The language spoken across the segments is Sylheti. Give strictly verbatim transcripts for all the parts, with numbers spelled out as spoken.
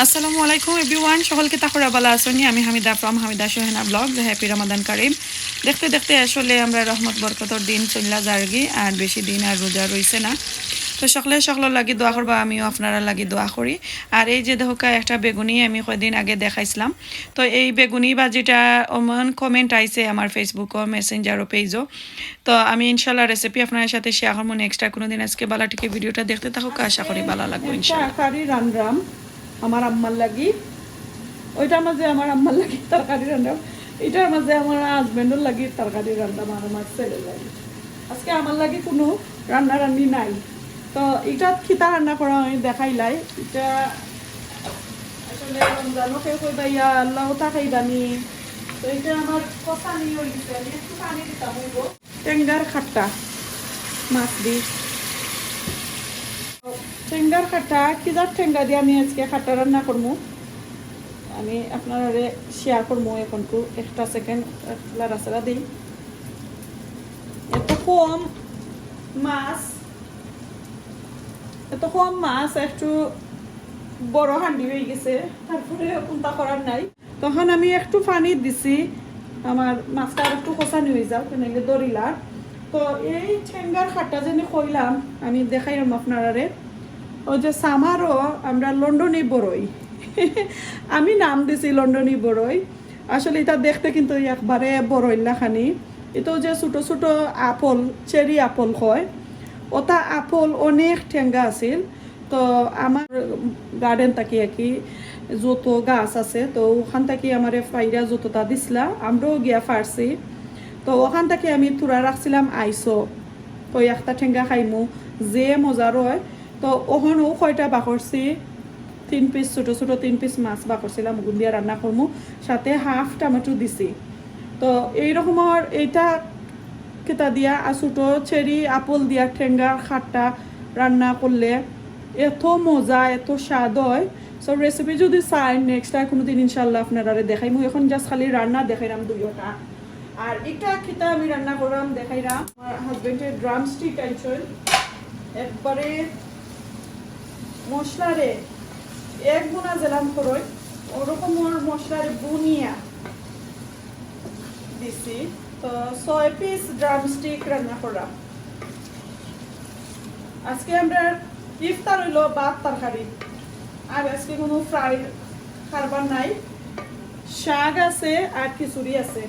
আসসালামু আলাইকুম এভরিওয়ান, সকল কিতা করি, ভালা আছইন নি? আমি হামিদা from হামিদা সোহেনা ব্লগ। হ্যাপি রমাদান কারিম। দেখতে দেখতে আসলে আমরা রহমত বরকতর দিন চইল্লা যারগি, আর বেশি দিন আর রোজা রইছে না। তো সকলে সকলর লাগি দোয়া করবা, আমিও আপনারার লাগি দোয়া করি। আর এই যে দেখউক্কা, একটা বেগুনি আমি কয়দিন আগে দেখাইছিলাম, তো এই বেগুনি ভাজিটা অমন কমেন্ট আইছে আমার ফেসবুকও, মেসেঞ্জারও, পেজও। তো আমি ইনশাল্লাহ রেসিপি আপনারার সাথে শেয়ার করমু নেক্সট আর কুনুদিন। আজকে ভালা টিকে ভিডিওটা দেখতে থাকউক্কা, আশা করি ভালা লাগবো ইনশাল্লাহ। তরকারি রানরাম আমার আম্মার লাগি, ওইটার মাঝে আমার আম্মার লাগি তরকারি রানরাম, এটার মাঝে আমার হাজবেন্ডর লাগি তরকারি রানরাম আর আমার ছেলের লাগি। আজকে আমার লাগি কুনু রান্না রান্নি নাই। তো এটা কিতা রান্না করা আমি দেখাইলাই। এটা আসলে রমজানও কেউ কইবা, "ইয়া আল্লাহ, ওটা খাইবানি।" তো এটা আমার কষানি অই গেছে, আমি একটু পানি দিতাম অইবো। টেঙ্গার খাট্টা মাছ দি। টেঙ্গার খাট্টা, কি জাত টেঙ্গা দি আমি আজকে খাট্টা রান্না করমু, আমি আপনারারে শেয়ার করমু। এখন একটু একটা সেকেন্ড লাড়াচাড়া দিই। এত কম মাছ, এত কম মাছ, একটু বড় হান্ডি অই গেছে, তারপরে কুন্তা করার নাই। তখন আমি একটু পানি দিছি, আমার মাছটা আর একটু কষানি অই যাউক, নাইলে দরিলার। তো এই টেঙ্গার খাট্টা যেন কইলাম, আমি দেখাইলাম আপনারারে। ওই যে সামারও আমরা লন্ডনি বড়ই, আমি নাম দিছি লন্ডনি বড়ই। আসলে এটা দেখতে কিন্তু একবারে বড়ইর লাখানি। এটা যে ছোট ছোট আপল, চেরি আপল কয়, ওটা আপল অনেক টেঙ্গা আছিল। তো আমার গার্ডেন থাকি আর কি যত গাছ আছে, তো ওখান থাকি আমারে ফাইরা যতটা দিছলা, আমরাও গিয়া ফারছি। তো ওখান থাকি আমি থুড়া রাখছিলাম আইসো, তো একটা টেঙ্গা খাইমু, যে মজার অয়। তো ওখানেও কয়টা বাখরছি, তিন পিস, ছোট ছোট তিন পিস মাছ বাখরছিলাম, ওগুন দিয়া রান্না করমু, সাথে হাফ টমেটো দিছি। তো এই রকমর এইটা কিতা দিয়া আর ছোট চেরি আপল দিয়া টেঙ্গার খাট্টা রান্না করলে এত মজা, এত স্বাদ অয়। সো রেসিপি যদি চাইন, নেক্সট আর কুনুদিন ইনশাল্লাহ আপনারারে দেখাইমু। এখন জাস্ট খালি রান্না দেখাইলাম দুইটা। আর এটা কিতা আমি রান্না করলাম দেখাইলাম। আমার হাজবেন্ডে ড্রামস্টিক আনছইন, একবারে মশলারে এক বুনা যেলাম করই, ওরকমর মশলারে বুনিয়া দিছি। তো ছয় পিস ড্রামস্টিক রান্না করলাম। আজকে আমরার ইফতার অইলো ভাত তরকারি, আর আজকে কুনু ফ্রাই কারবার নাই। শাক আছে আর খিচুড়ি আছে।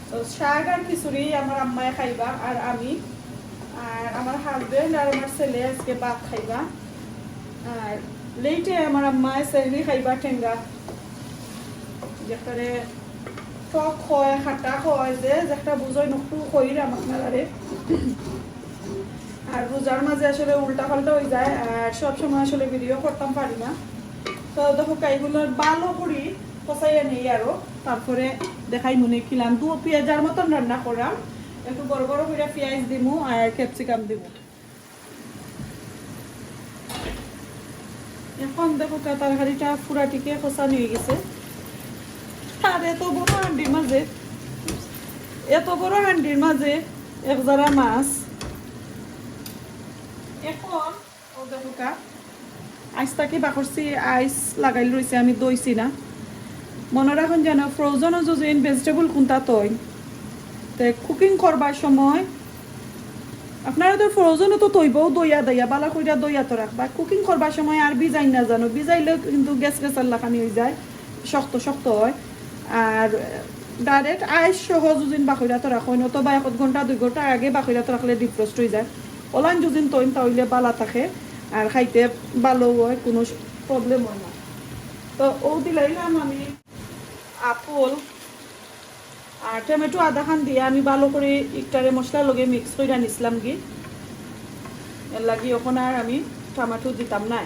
তো শাক আর খিচুড়ি আমার আম্মায় খাইবা আর আমি, আর আমার হাজবেন্ড আর আমার ছেলে আজকে ভাত খাইবা। আর লেটে আমার আম্মায় সেহরি খাইবা টেঙ্গা, যেটারে টক কয়, খাটা কয়, যে যেটা বুঝইন একটু কইরাম আপনারারে। আর রোজার মাঝে আসলে উল্টা পাল্টা অই যায়, আর সব সময় আসলে ভিডিও করতাম পারি না। তো দেখউক্কা, এগুলার ভালা করি কষাইয়া নেই আরো, তারপরে দেখাইমুনে কিলান। দু পিয়াজর মতন রান্না করাম, একটু বড় বড় করি পিয়াজ দিমু আর ক্যাপসিকাম দিমু। এখন দেখউক্কা, তরকারিটা পুরা টিকে কষানি অই গেছে। আর এত বড় হান্ডির মাঝে, এত বড় হান্ডির মাঝে এক জারা মাছ। এখন ও দেখউক্কা, আইস থাকি বাখরছি, আইস লাগাইল রইছে, আমি ধইছি না। মনো রাখইন যেন ফ্রোজেনও যদি ভেজিটেবল কুনতা থইন, তে কুকিং করবার সময় আপনারা তো ফ্রোজেনও তো থইবউ, ধইয়া দাইয়া, ভালা কইরা ধইয়া তো রাখবা। কুকিং করবার সময় আর ভিজাইন না জানো, ভিজাইলে কিন্তু গেছ গেছার লাখানি অই যায়, শক্ত শক্ত অয়। আর ডাইরেক্ট আইস সহ যুদিন বাখইরা তো রাখইন, অথবা এক ঘন্টা দুই ঘন্টা আগে বাখইরা তো রাখলে ডিফ্রস্ট অই যায়। ওলান যুদিন থইন তা অইলে ভালা থাকে, আর খাইতে ভালাও অয়, কুনু প্রবলেম অয় না। তো ও দিলাইলাম আমি আপল আর টমেটো আধাখান দিয়া আমি ভালা করি ইকটারে মশলার লগে মিক্স কইরা নিছলাম গি। এর লাগি এখন আর আমি টমেটো দিতাম না।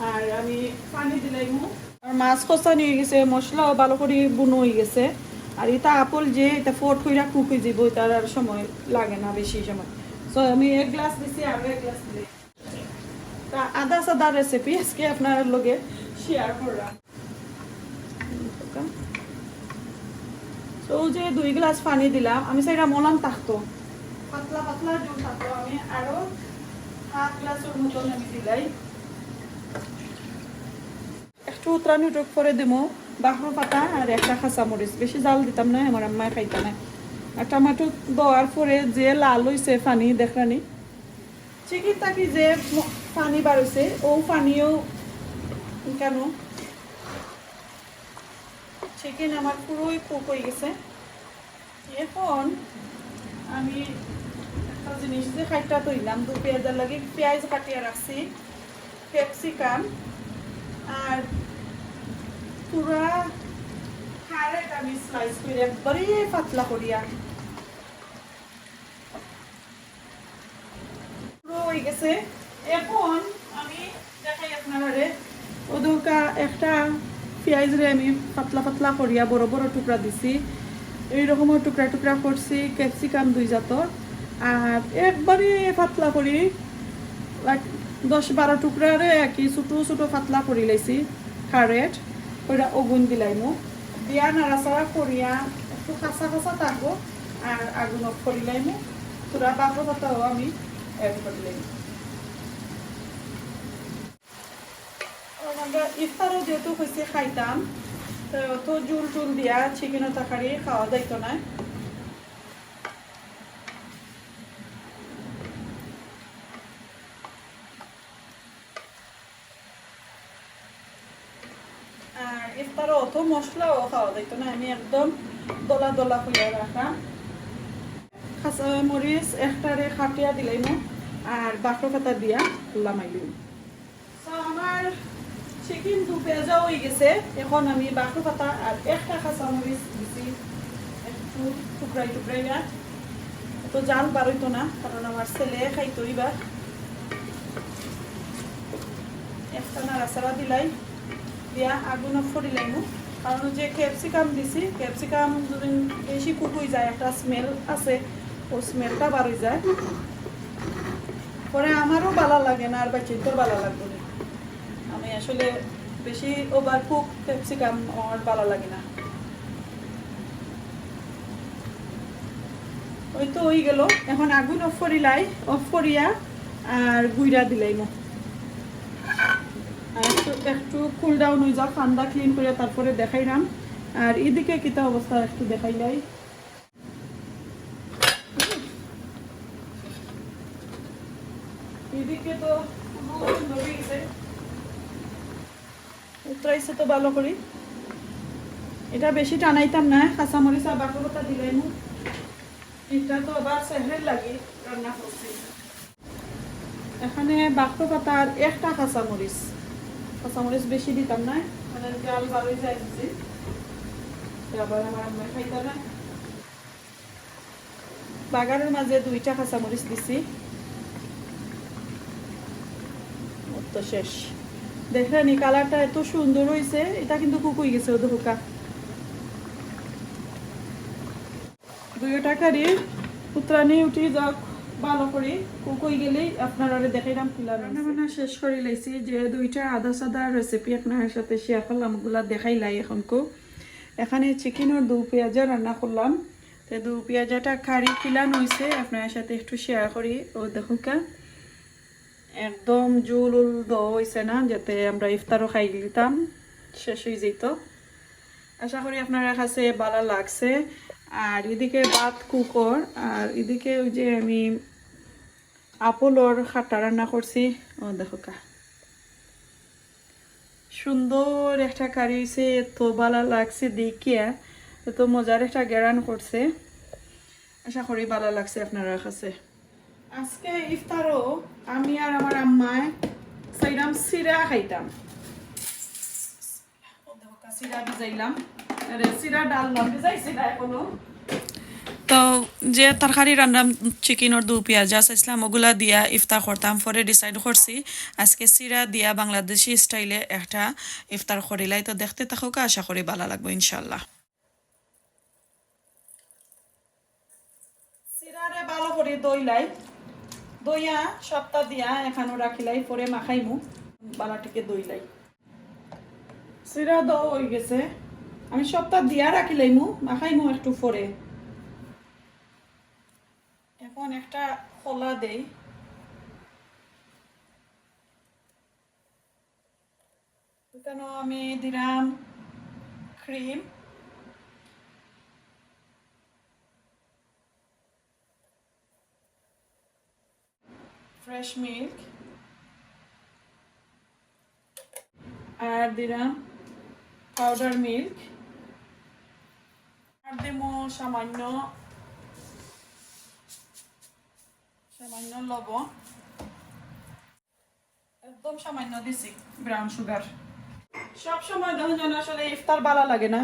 আর আমি পানি দিলাইমু। আর মাছ কষানি অই গেছে, মশলাও ভালা করি বুনো অই গেছে। আর ইটা আপল যে ইটা ফট কইরা কুক অই যাইবো, ইটার আর সময় লাগে না বেশি সময়। সো আমি এক গ্লাস দিছি, আরো এক গ্লাস দিলে। তা আধা সাদা রেসিপি আজকে আপনারার লগে শেয়ার করলাম। তো যে দুই গ্লাস পানি দিলাম, আমি চাইরাম ওলান থাকতো, পাতলা পাতলা জল থাকতো, আমি আরো হাফ গ্লাসর মতন আমি দিলাই। উতরানি উঠুক পরে দিমু বাখরো পাতা আর একটা কাঁচামরিচ। বেশি জাল দিতাম না, আমার আম্মায় খাইতা না। আর টমেটো দেওয়ার পরে যে লাল অইছে পানি, দেখরানি। চিকেন থাকি যে ম-, পানি বার অইছে, ও পানিও কেন চিকেন আমার পুরোই কুক অই গেছে। এখন আমি একটা জিনিস যে কাইট্টা থইলাম, দু পেঁয়াজের লাগি পেঁয়াজ কাটিয়া রাখছি, ক্যাপসিকাম আর পুরা ক্যারেট আমি স্লাইস করে একবারে পাতলা করিয়া পুরো অই গেছে। এখন আমি দেখাই আপনারারে, ওদুকা একটা পেঁয়াজরে আমি পাতলা পাতলা করিয়া বড় বড় টুকরা দিছি, এই রকমও টুকরা টুকরা করছি, ক্যাপসিকাম দুই জাতর, আর একবারে পাতলা করি, লাইক, দশ বারো টুকরারে আর কি ছোটো ছোটো পাতলা করি লাইছি। কারেট ওইটা ওগুন দিলাইমু, দিয়া নাড়াচাড়া করিয়া একটু কাঁচা কাঁচা থাকবো। আর আগুন অফ করিলাইমু, পুরা বাকর পাতাও আমি অ্যাড করিলাইমু। আমরা ইফতারও যেহেতু হয়েছে খাইতাম, তো অত জুল টুল দিয়া চিকেন তরকারি খাওয়া যাইতো না। আর ইফতারও অত মশলাও খাওয়া যাইতো না, আমি একদম দলা দলা করিয়া রাখলাম। কাঁচা মরিচ একটারে কাটিয়া দিলাইমু আর বাকর পাতা দিয়া লামাই দিমু। তো আমার চিকেন দু পেঁয়াজা হয়ে গেছে, এখন আমি বাকর পাতা আর একটা কাঁচা মরিচ দিছি, একটু টুকরাই টুকরাই আর তো জাল বারইতো না, কারণ আমার ছেলে খাইতো এবার। একটা নাড়াচাড়া দিলাই, দিয়া আগুন অফ করি লাইমু। কারণ যে ক্যাপসিকাম দিছি, ক্যাপসিকাম যদি বেশি কুক হয়ে যায়, একটা স্মেল আছে, ও স্মেলটা বার হয়ে যায়। পরে আমারও ভালা লাগে না, আর বাচ্চাইন্তর ভালা লাগবো না। আমি আসলে বেশি ওভার কুক ক্যাপসিকাম আমার ভালা লাগে না। ওই তো হয়ে গেল, এখন আগুন অফ করিলাই, অফ করিয়া আর গুইরা দিলাইমু। আর একটু, একটু কুল ডাউন হয়ে যাক, ঠান্ডা ক্লিন করে তারপরে দেখাইলাম। আর এদিকে কিতা অবস্থা একটু দেখাইলাই। এদিকে তো পুরো সুন্দর হয়ে গেছে, উতরাইছে তো ভালো করি। এটা বেশি টানাইতাম না, কাঁচামরিচ আর বাকর পাতা দিলাইমু। এটা তো আবার সেহরির লাগি রান্না করছি। এখানে বাকর পাতা আর একটা কাঁচামরিচ, কাঁচামরিচ বেশি দিতাম না, মানে জাল বারই যায় দিছি। তো আবার আমার আম্মা খাইতা না। বাগারের মাঝে দুইটা কাঁচামরিচ দিছি। ও তো শেষ। দেখলেনি কালারটা এত সুন্দর হইছে, এটা কিন্তু কুক হয়ে গেছে, ওদের হুকা। দুইটা কারি উতরানি উঠি যাক, ভালো করি কুক হয়ে গেলেই আপনারারে দেখাইলাম কিলা রান্না বান্না শেষ করি লাইছি। যে দুইটা আদা সাদা রেসিপি আপনার সাথে শেয়ার করলাম, ওগুলা দেখাইলাই এখন কু। এখানে চিকেন আর দু পেঁয়াজা রান্না করলাম। তো দু পেঁয়াজাটা কারি কিলান হইছে, আপনার সাথে একটু শেয়ার করি। ও দেখুকা, একদম জুল উল দ হইছে না, যাতে আমরা ইফতারও খাই লিতাম, শেষ হয়ে যেত। আশা করি আপনার কাছে ভালো লাগছে। আর এদিকে ভাত কুকর, আর এদিকে ওই যে আমি আপলর খাট্টা রান্না করছি। ও দেখুকা, সুন্দর একটা কারি হইছে, এত ভালা লাগছে দেখিয়া, এত মজার একটা গেরান করছে। আশা করি ভালা লাগছে আপনার কাছে। আজকে ইফতারও আমি আর আমার আম্মায় চাইলাম সিরা খাইতাম। সিরা ভিজাইলাম, আরে সিরা ডাললাম, ভিজাইছি না এখনো। তো যে তরকারি রান্না, চিকেনর দু পেঁয়াজা চাইছিলাম, ওগুলা দিয়া ইফতার করতাম। পরে ডিসাইড করছি আজকে সিরা দিয়া বাংলাদেশি স্টাইলে একটা ইফতার করিলাই। তো দেখতে থাকুক, আশা করি ভালা লাগবো ইনশাল্লাহ। সিরারে ভালো করি দইলাই, দইয়া সবটা দিয়া এখানো রাখিলাই, পরে মাখাইমু। বালাটিকে দইলাই। সিরা দ হয়ে গেছে, আমি সবটা দিয়া রাখিলাইমু, মাখাইমু একটু পরে। এখন একটা খোলা দেই। এখানে আমি দিলাম ক্রিম, ফ্রেশ মিল্ক, আর দিলাম পাউডার মিল্ক, আর দিমু সামান্য, সামান্য লবণ, একদম সামান্য দিছি ব্রাউন সুগার। সব সময় দেখুন যেন আসলে ইফতার ভালা লাগে না,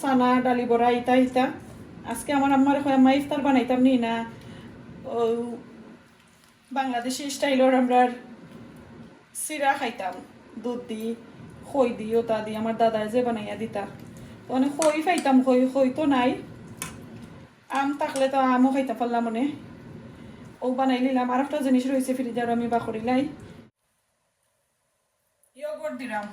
সানা ডালি বড়া ইতা ইতা। আজকে আমার আম্মারে কই, "আম্মা, ইফতার বানাইতাম নি না?" ও, বাংলাদেশি স্টাইলর আমরার সিরা খাইতাম, দুধ দি, খই দি, ওতা দি, আমার দাদায় যে বানাইয়া দিতা। তো অনেক খই পাইতাম, খই, খই তো নাই। আম থাকলে তো আমও খাইতা পারলাম অনে। ও বানাই নিলাম। আর একটা জিনিস রইছে ফ্রিজার, আমি বার করিলাই। ইয়োগর্ট দিলাম।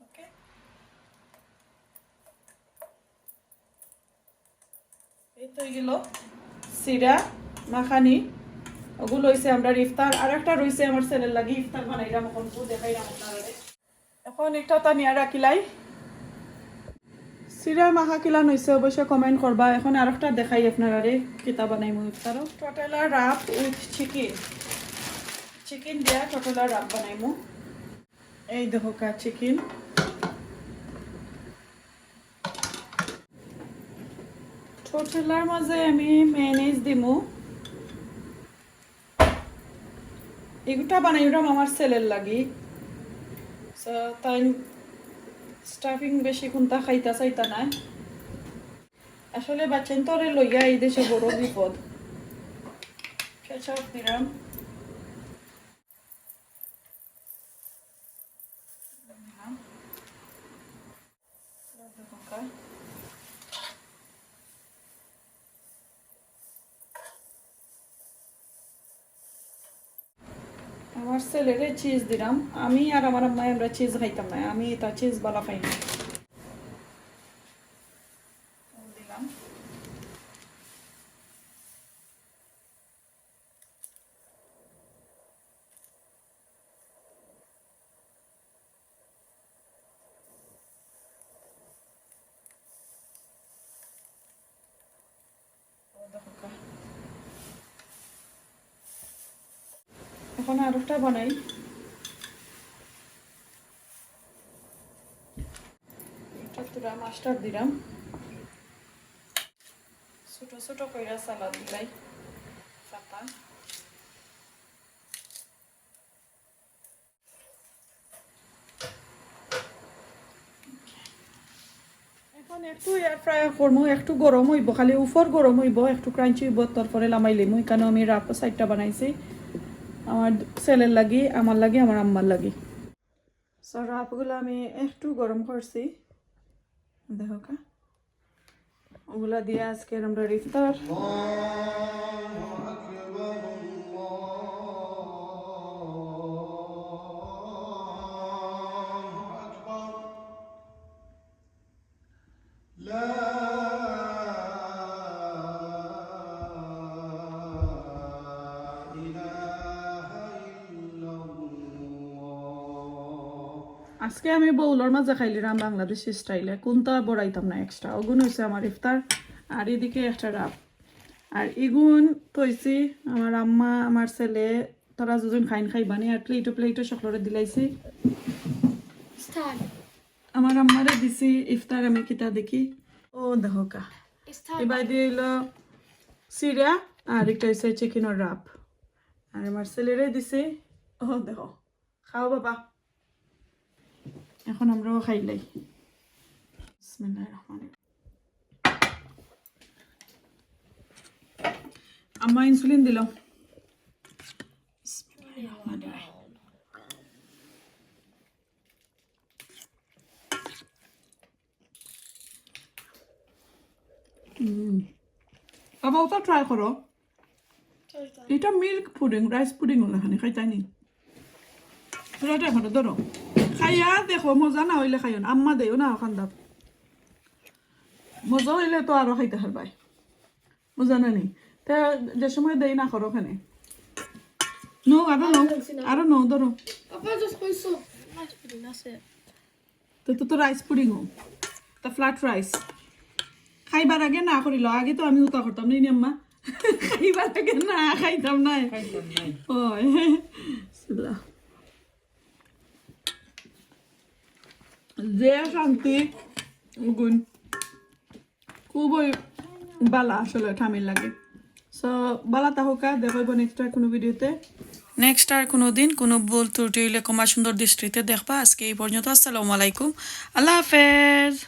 ওকে। এই তো অইগেল সিরা মাখানি, ওগুলো অইছে আমরার ইফতার। আর একটা রইছে আমার ছেলের লাগি ইফতার বানাইলাম, অখন তো দেখাইলাম আপনারারে। অখন একটা তা নিয়া রাখিলাই। সিরা মাখা কিলান অইছে অবশ্য comment করবা। অখন আর একটা দেখাই আপনারারে কিতা বানাইমু ইফতারো। Tortilla wrap with chicken, chicken দিয়া tortilla wrap বানাইমু। এই দেখো কা চিকেন। Tortillaর মাঝে আমি mayonnaise দিমু। এগুটা বানাইরাম আমার ছেলের লাগি। So, তাই stuffing বেশি কুনতা খাইতা চাইতা নায়। আসলে বাচ্চাইন্তরে লইয়া এই দেশে বড় বিপদ। Ketchup দিলাম। আমার ছেলেরে চিজ দিলাম। আমি আর আমার আম্মায় আমরা চিজ খাইতাম না, আমি ইতা চিজ ভালা পাই না। দিলাম। অখন আরোটা বানাই। এটা তোরা মাস্টার দিলাম। ছোট ছোট কইরা সালাদ দিলাই পাতা। এখন একটু air fryer করমু, একটু গরম অইবো, খালি উপর গরম অইবো, একটু crunchy অইবো, তারপরে লামাই লিমু। এখানে আমি wrap সাইডটা বানাইছি আমার ছেলের লাগি, আমার লাগি, আমার আম্মার লাগি। So wrap গুলা আমি একটু গরম করছি, দেখো কা, ওগুলা দিয়া আজকের আমরার ইফতার। الله أكبر، الله أكبر. لا إله إلا الله. আজকে আমি bowlর মাঝে খাইলিরাম বাংলাদেশি স্টাইলে, কুনতা বড়াইতাম না extra। ওগুন অইছে আমার ইফতার, আর এদিকে একটা wrap। আর ইগুন থইছি আমার আম্মা, আমার ছেলে, তারা দুজন খাইন খাইবানি, আর প্লেটো প্লেটো সকলরে দিলাইছি। আমার আম্মারে দিছি ইফতার, আমি কিতা দেখি। ও দেখো কা। ইফতার। এবার দিয়ে হইলো সিরা, আর একটা হইছে চিকেনর wrap। আর আমার ছেলেরে দিছি, ও দেখো, খাও বাবা। এখন আমরাও খাইলাই। বিসমিল্লাহির রহমানির রহিম। আম্মা ইনসুলিন দিল। বিসমিল্লাহির রহমানির রহিম। হুম। বাবা, ওটা try করো। এটা milk pudding, rice pudding OLA খানি খাইতাই নি। তোরা try করো, ধরো। খাইয়া দেখো, মজা না অইলে খাইও না। আম্মা দেও না ওখান দাও। মজা অইলে তো আরো খাইতা পারবায়। মজা না নি? তে যে সময় দেই না করো খানি। No, I don't know. I don't know, ধরো। Papa just কইছো। তো তো তো রাইস পুডিং ও, তো ফ্ল্যাট রাইস। খাইবার আগে না করিল, আগে তো আমি উতা করতাম না, নি আম্মা? খাইবার আগে না খাইতাম না। ওই। বিসমিল্লাহ। যে শান্তি গুণ, খুবই বালা আসলে ঠামির লাগে। সো বালা তাহকা, দেখা হইব নেক্সট আর কোনো ভিডিওতে। নেক্সট আর কোনো দিন কোনো ভুল ত্রুটি হইলে ক্ষমা সুন্দর দৃষ্টিতে দেখবা। আজকে এই পর্যন্ত। আসসালামু আলাইকুম, আল্লাহ হাফেজ।